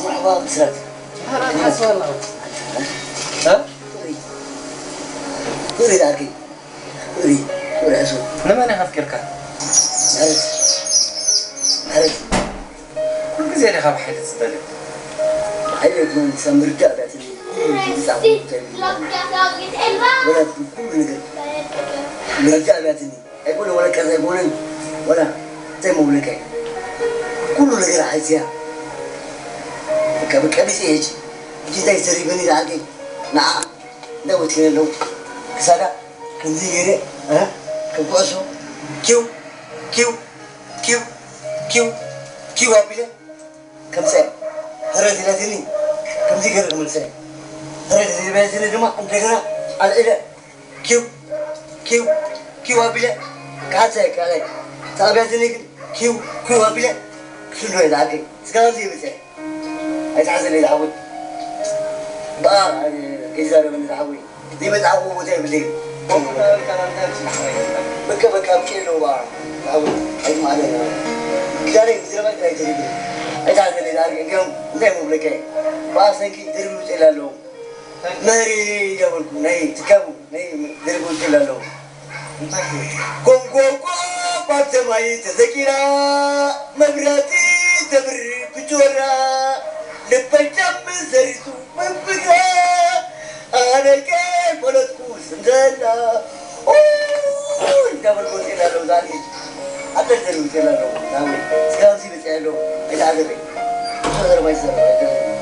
መርሓባ ብስራት። ሓራ ትሓስባ ኣለኻ? እ? ቁሪ። ቁሪ ዳርኪ። ቁሪ። ቁሪ ሕሱ። ንመን ኢኻ ኣፍቂርካ? ማለት። ማለት። ኩሉ ግዜ ዲኻ ብሓይሊ ትደልዮ? ሓይሊ ኣይኮነን፣ ንሳ ምርዳእ ዳትኒ። ኩሉ ግዜ ዝጻዕቦ ጉዳይ። ወላ ኩሉ ነገር። ምርዳእ ዳትኒ። ኣይኮነ ወላ ቀርዚ ኣይኮነን፣ ወላ እንታይ መብለካ እዩ? ኩሉ ነገር ሓይስያ። በቃ፣ በቃ፣ ብጽ ሕጂ። ሕጂ እንታይ ተሪፈኒ ዝዓርከይ? ንዓ፣ እንታይ ወሲነ ኣለዉ? ክሳዳ፣ ከምዚ ገይረ፣ እ? ከም ኩዕሶ፣ ኪው፣ ኪው፣ ኪው፣ ኪው፣ ኪው ኣቢለ፣ ከምሰ፣ ሕረት ኢላትኒ፣ ከምዚ ገይረ ክመልሰ። ሕረት ኢላትኒ ድማ፣ እንደገና ኣልዒለ፣ ኪው፣ ኪው፣ ኪው ኣቢለ፣ ክሓትሳ ይከኣል። ተቐቢላትኒ ግን፣ ኪው፣ ኪው ኣቢለ፣ ክስዶ እየ ዝዓርከይ። እስካብ ኣብዚ ይብጽሕ። ኣይትሓዘለይ ዝሓወይ። በኣ፣ ከይዛረበኒ ዝሓወይ። ዘይበጻሕዎ ቦታ የብለይን። በቃ፣ በቃ፣ ኣብቂዐ ኣለኹ በኣ። ዝሓወይ፣ ኣይትመዓለኒ። ክዳነይ ብዝረባ ጥራይ ተሪፉ። ኣይትሓዘለይ ዝዓርከይ። እንዲያውም፣ እንታይ ምብለካ እየ? በኣ፣ ሰንኪ ደርቢ ይውፅእላ ኣለዉ። መሪ እያበልኩ ናይ ትካቡ ናይ ደርቢ ውስጥ ላለሁ። ጎንጎንጎ ባብ ሰማይ ተዘጊራ፣ መብራቲ ተብሪ ብጆራ፣ ልበይ ጫም ዘሪቱ ብፍቅራ፣ ኣነ ከይፈለጥኩ ስም ዘላ። ኦ፣ እንዳበልኩ ወፅኤ ላለሁ ዛሬ። ኣበል ደርቢ ውስጥ ላለሁ ዛሬ። ስጋብ ሲ ብፅኤ ኣለሁ። ኣይተዓዘበይ። ብዙሕ ዘረባ ይዘረብ።